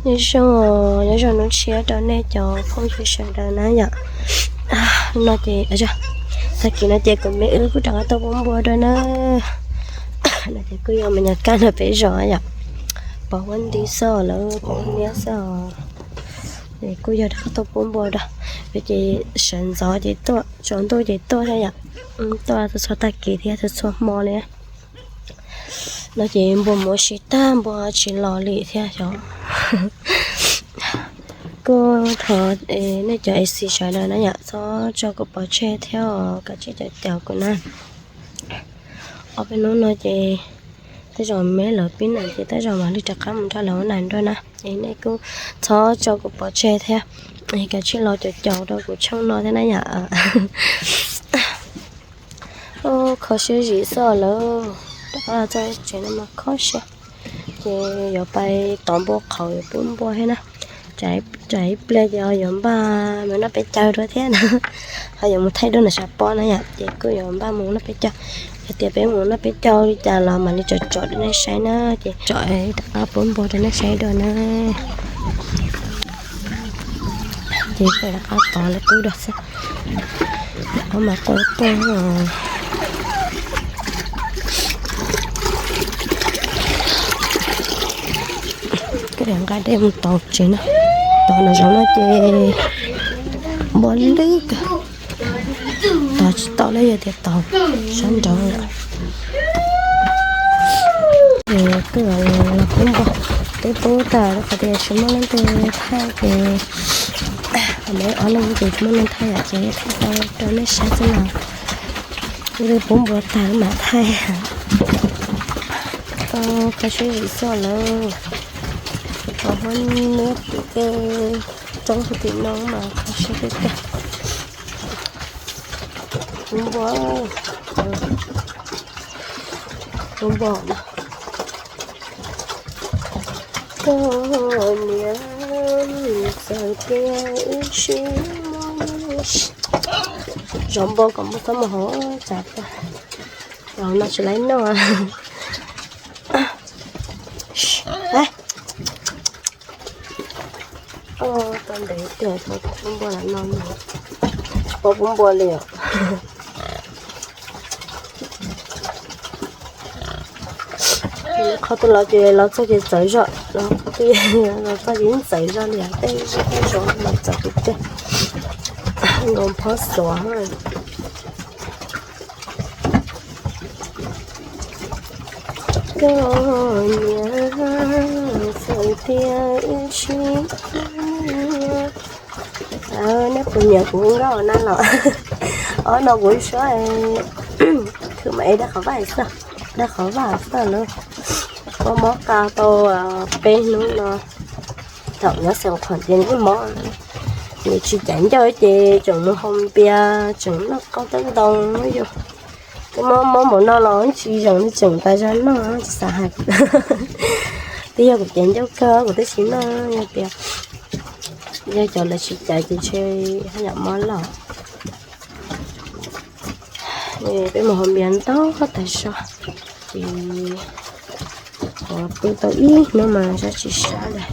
Nyob zoo, nyob zoo hnub tshiab rau nej cov phooj ywg sawv daws na yom. No ces, tag kis no ces kuv me wb kuj rov qab tuaj pub npua dua na. No ces kuj yog me nyuam kaj ntawm peb zos yom. Pom huab nti xwb lawm, pom huab niab xwb. Ces kuj yog rov qab tuaj pub npua dua. Peb ces sawv ntxov ces tuaj, tsaus ntuj ces tuaj thiab yom. Tuaj txhua txhua tag kis thiab txhua txhua hmo li. No ces npua muab siv tag, npua tsis los li thiab xyov. Kuj thov nej cov A C sawv daws na yom, txhob tso kuv pov tseg thiab os, kav tsij caum caum kuv na. Ob peb hnub no ces tej zaum me lawv pib nais ces tej zaum mam li rov qab mus nrog lawv ua nais dua na. Es nej kuj txhob tso kuv pov tseg thiab, kav tsij los caum caum rau kuv channel no thiab na yom. Kho siab zim xwb lawm, rov qab los txog tsev no mas kho siab. Ces yuav pais tov npua qhauv yuav pub npua thiab na. Tsam ib pliag ces ho yuav npaj mus noj peb caug dua thiab na. Ho yuav mus thaij duab ntawm sab pob na yom, ces kuj yuav npaj mus noj peb caug. Yog tias peb mus noj peb caug li cas los mam li tsom tsom rau nej saib na, ces tsom rov qab pub npua rau nej saib dua na. Ces peb rov qab tov lawv pub dua xwb. Ob mas quaj quaj. Koj nqa dej mus tov tsev na. Tov nram zoov no ces npua lwj kawg. Tov tsis tau li, yog tias tov sab nraud lawm. Ces twb los pub npua, twb pub tag rau qhov tias tsis muaj leej twg thaij ces, qhov no ob leeg ces tsis muaj neeg thaij yom, ces thaij tau rau nej saib xwb na. Twb pub npua tag mam thaij. Kho siab zim xwb lawm. Tov huab nub tim tej roob puag tim no mas kho siab tiag tiag. Pub npua, pub npua. Koj niam, txawm tias wb sib muaj, zov npua kom npua txhob mus hauv tsav tag. Los no tsis laib noj. Tau ntev tiag, pub npua lam no, tsis paub pub npua li os. Qhov twg los ces los txog ces txawv zog, qhov twg los txog ces yeej txawv zog li os, tej zej tej zos los txawv tiag tiag. Nkaus phob xuav. Koj niam, txawm tias wb sib, nej puas nyiam kuv nkauj na los? Ob no kuv suab, khwv mas es daj qhov vaj xwb, daj qhov vaj xwb lawm. Mob mob qa tau peb hnub no, thaum nyob Xeev Khuam ces yeej mob, nws tsis cav ncauj ces tseem mus haus npias, tseem noj qaub ntaub ntoo yus. Twb mob mob npaum no los tsis zoo li, tseem tas zog noj tsis xav hais. Twb yog kuv cav ncauj kawg kuv twb tsis noj, yog tias yog cov lawv tsis cav ces ntshe haj yam mob loj. Peb mus haus npias ntau tas zog, ces pw tau ib hnub mas sab tsis sab li.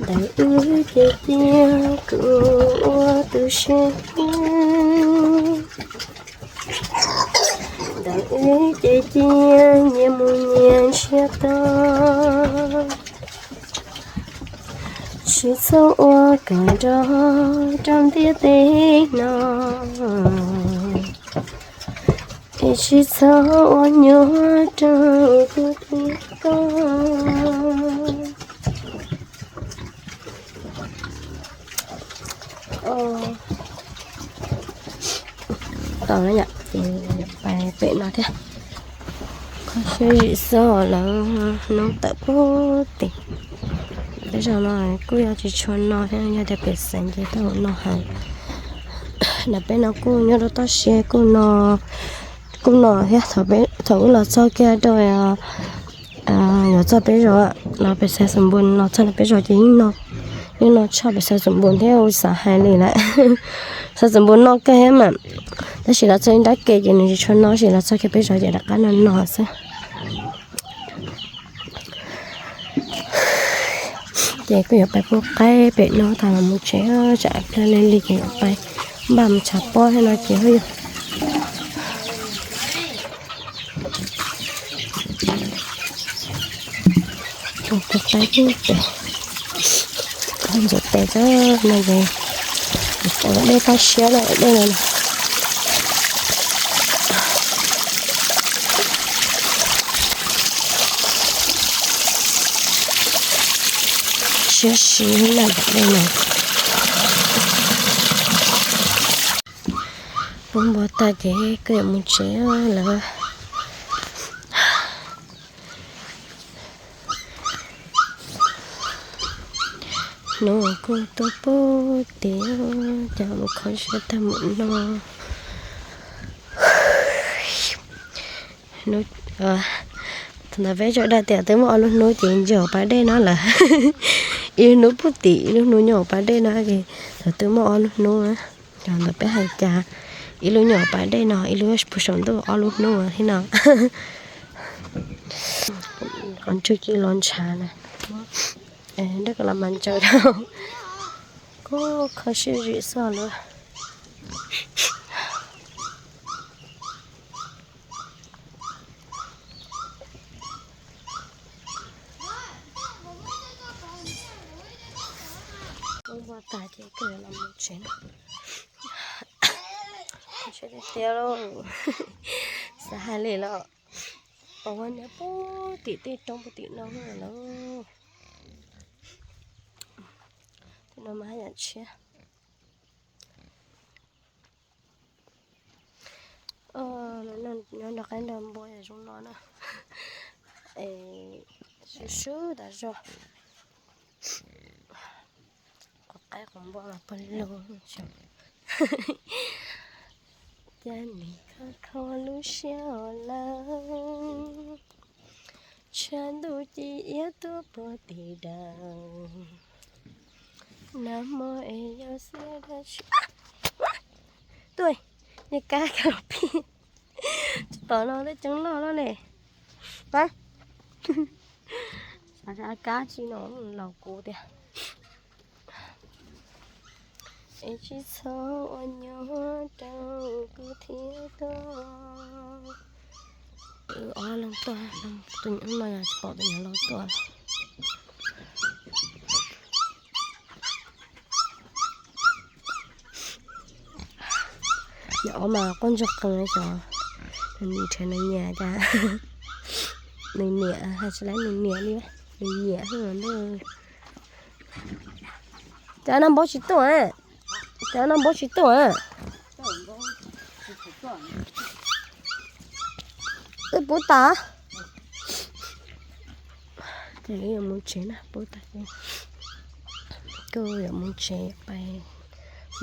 Ntawm wb ces cia kuv ua tus siab, ntawm wb ces cia nyias mus nyias ntshiab tag. Tsis txhob ua kawg nrog rau ntiaj teb no, es tsis txhob ua nyuaj rau kuv thiab koj. Tau na yom, ces pais pem no thiab. Kho siab zim xwb lawm, hnub tawm puag tim. Peb zos no kuj yog tsis tshua no thiab, yog tias pem xeev ces tau no heev. Nram peb no kuj nyob rau toj siab kuj no, kuj no thiab. Thaum wb los txog kiag rau yuav txog peb zos, los pem Xais Xas Npus los txog peb zos ces yeej no, Yeej no tshaj pem xav txuas npus thiab, xav hais li lawm. Xav txuas npus no kawg thiab mas, tab sis los txog ib nrab ke ces nws tsis tshua no, tab sis los txog kiag peb zos ces rov qab no no xwb. Ces kuj yuav pais pub qaib pem no tas los mus tsev, tsam pliag li li ces yuav pais npaj mus tshav pob thiab no ces yog tus qaib pub pem, ntxuav tes tso no ces ua dej toj siab na, ua dej no. Siab siab na, ua dej no. Pub npua tag ces kuj yuav mus tsev lawm. Hnub kuj tuaj pub tim, cov mus kho siab tag mus no. Thaum ntawd peb tso dag tias twb muaj ob lub hnub ces nyob hauv pas dej no lawm. Ib lub hnub pub tim, ib lub hnub nyob hauv pas dej no ces thaum twb muaj ob lub hnub na. Cov ntawd peb hais cas ib lub nyob hauv pas dej no, ib lub puag saum ntuj, ob lub hnub thiab no. Qhov ntswg ci los ntshav na, dej los mas ntsaws dhau, kuj kho siab zim xoj luaj. Pub npua tag ces kuj yuav los mus tsev na. Siab tiag tiag lauj. Xav hais li los, ua niam pub tim tej roob pub tim no lawm. Tej no mas haj yam tshiab. Nyob nrog qaib nrog npua zoo no na. Sub sub tas zog. Quav qaib quav npua mas pawg lug. Cas nim kho kho lub siab lawm, tshav ntuj ci iab tuaj puag tim dawm. Nag hmo es yog xiab dab tsi. Tuaj, niag kab kab los pib. Tsis tom no tej ceeb loj loj ne. Kab tsis no laus kuv tiag. Es tsis txhob ua nyuaj rau kuv thiab tuaj. Wb ob leeg tuaj, tus nyuam no yog tsis pom tus nyuam laus tuaj. Yog ob mas quaj ntsuag qees xyov nws nrhiav nws niam cas. Nws niam hais tsis laib nws niam li, nws niam. Cas noj npaub tsis tuaj, cas noj npaub tsis tuaj. Wb pub tas. Ces yuav mus tsev na, pub tas kuj yuav mus tsev pais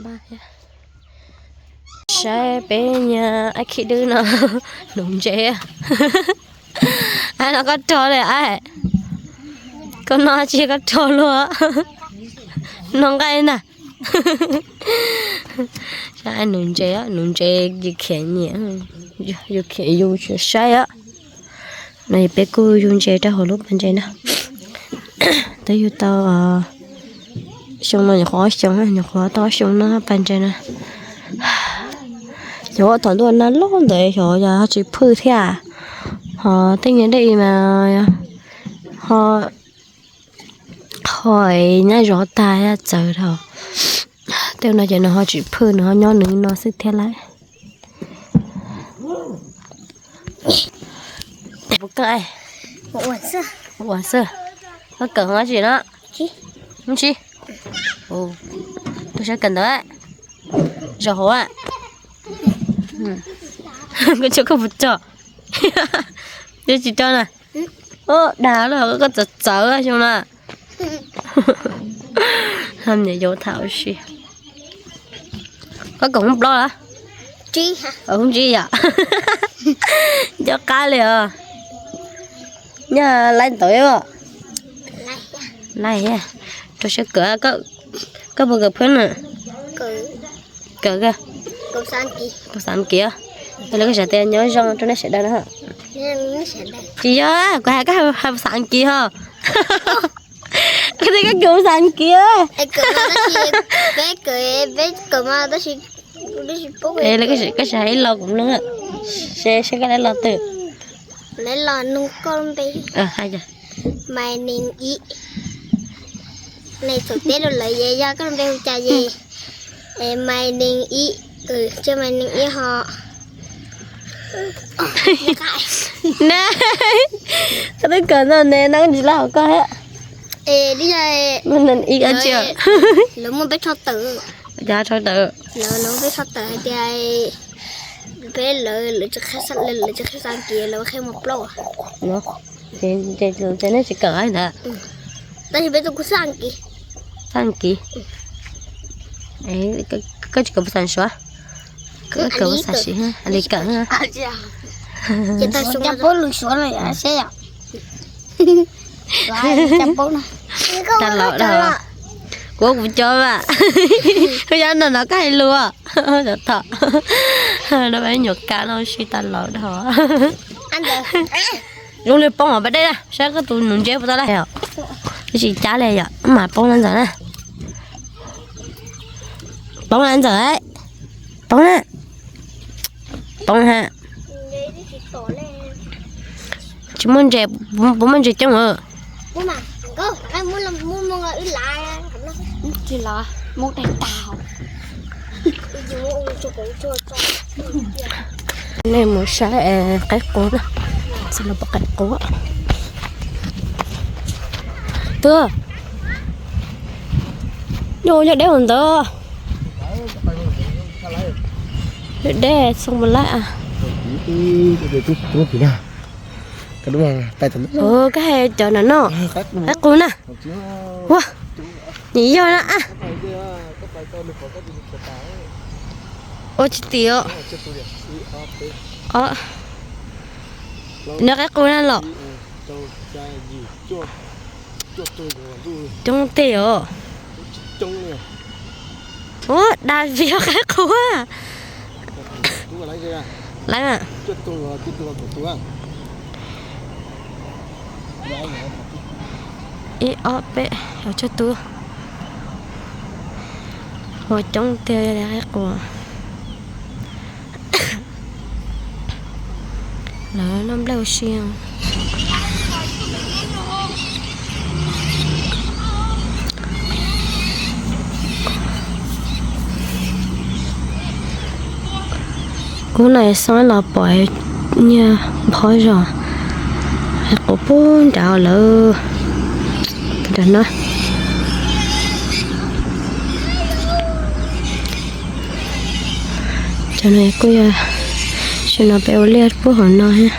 npaj thiab. Saib peb niag ab khib dwb no nuv ntses. Ab no koj rog li ab, koj noj tsis koj rog luaj, noj nqaij ntag. Saib nuv ntses, nuv ntses yus khiav nyiam, yus khiav yus tsis saib os. No peb kuj yug ntses rau hauv lub pas ntses na. Twb yug tau xyoo no nyuam qhuav ob xyoo, nyuam qhuav tau ob xyoo no pas ntses na. Xyov thaum ntuj nag loj ntawd xyov yog tsis phwj thiab. Ho tej niag dej mas ho, ho nyab zov tag txawv dhau. Tej no ces nws ho tsis phwj, nws ho nyob nws no xwb thiab lauj. Puas kawm? Ua xwb. Koj kawm hauv dab tsi no? Ub tsi. Koj saib kawm ntawv, zaum hauv. Koj tso koj puas tso? Twb tsis tso na. Ub, dag lawm, koj txawv txawv xyoo na. Niam yau tham ua si. Koj kawm hoob plaub los? Hoob tsib yom. Nco qab li os. Nyob laib ntawv os. Laib, Rau siab kawm, koj puas kawm phab na? Kawm, kawm xav kiv. Lawv koj xav tias nyob zoo rau nej sawv daws na. Tsis yog, kuv hais koj hais xav kiv ho. Koj tias koj kawm xav kiv. Koj sim hais ib lo kuv mloog, seb koj lab los twg. Lab los nug koj lub npe. Hais tias, my name is, nej txhob teb rau lawv es yog koj lub npe hu cas es, my name is, tsis my name is ho. Ne, koj twb kawm ntawm ne no tsis lab hauv koj thiab. Lawv muab peb rho tawm, lawv muab peb rho tawm hais tias peb lawv, lawv tsis qhia xav kiv, lawv qhia mus plaub. Ces nej tsis kawm ntawd. Tab sis peb tuaj kuv xav kiv. Xav kiv. Koj tsis kawm xav suav. Kawm xav siv li kawm. Ces tag cov paub lus suav no yom, seb yom. Tag los dag. Kuv, kuv cov mas. Kuv cov no no koj hais lus. Cov tom no peb nyuam kab no sib tag los dag. Zoo li poob os, peb dej saib koj tus nus ntse puas tau laj. Twb tsis cab li yom, mam poob na Ntxawm na. Poob na Ntxawm, poob na. Poob ha. Tsis muaj ntses, puas muaj ntses coob os? Nej mus saib qaib qus na, txog los pom qaib qus. Tuaj, nyuj yog deb ua ntawd. Deb deb txhob mus laib. Koj hais cov no no, qaib qus na. Ua, nws yog na. Ua tsis tim os. Nws qaib qus na los. Coob tiag os. Ua, dag vim qaib qus. Laib mas. Ib ob peb, yog tsawg tug. Ua coob tiag li qaib qus. Lawv noj nplej ua si. Hnub no xoob los pom nyiaj nphob zog, qaib qus puag nrad lawm. Nram no, cov no kuj yog, tam sim no peb ua liaj puag hauv no thiab.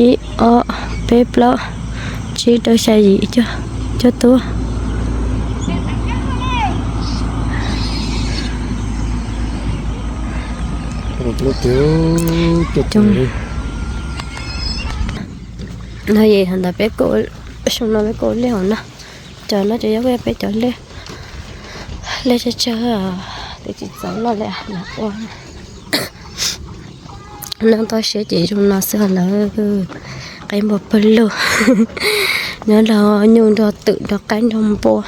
Ib, ob, peb, plaub, tsib, rau, xya, yim, cuaj tug. No es thaum ntawd peb kuj, xyoo no peb kuj ua liaj hauv no. Cov no ces yog peb cov liaj, liaj tsawg tsawg, twb tsis txaus noj li, lam ua. Noj tau siab ces zoo no xwb lawm. Qaib npua pawg lug, nyob nrog nyuj nrog twm nrog qaib nrog npua.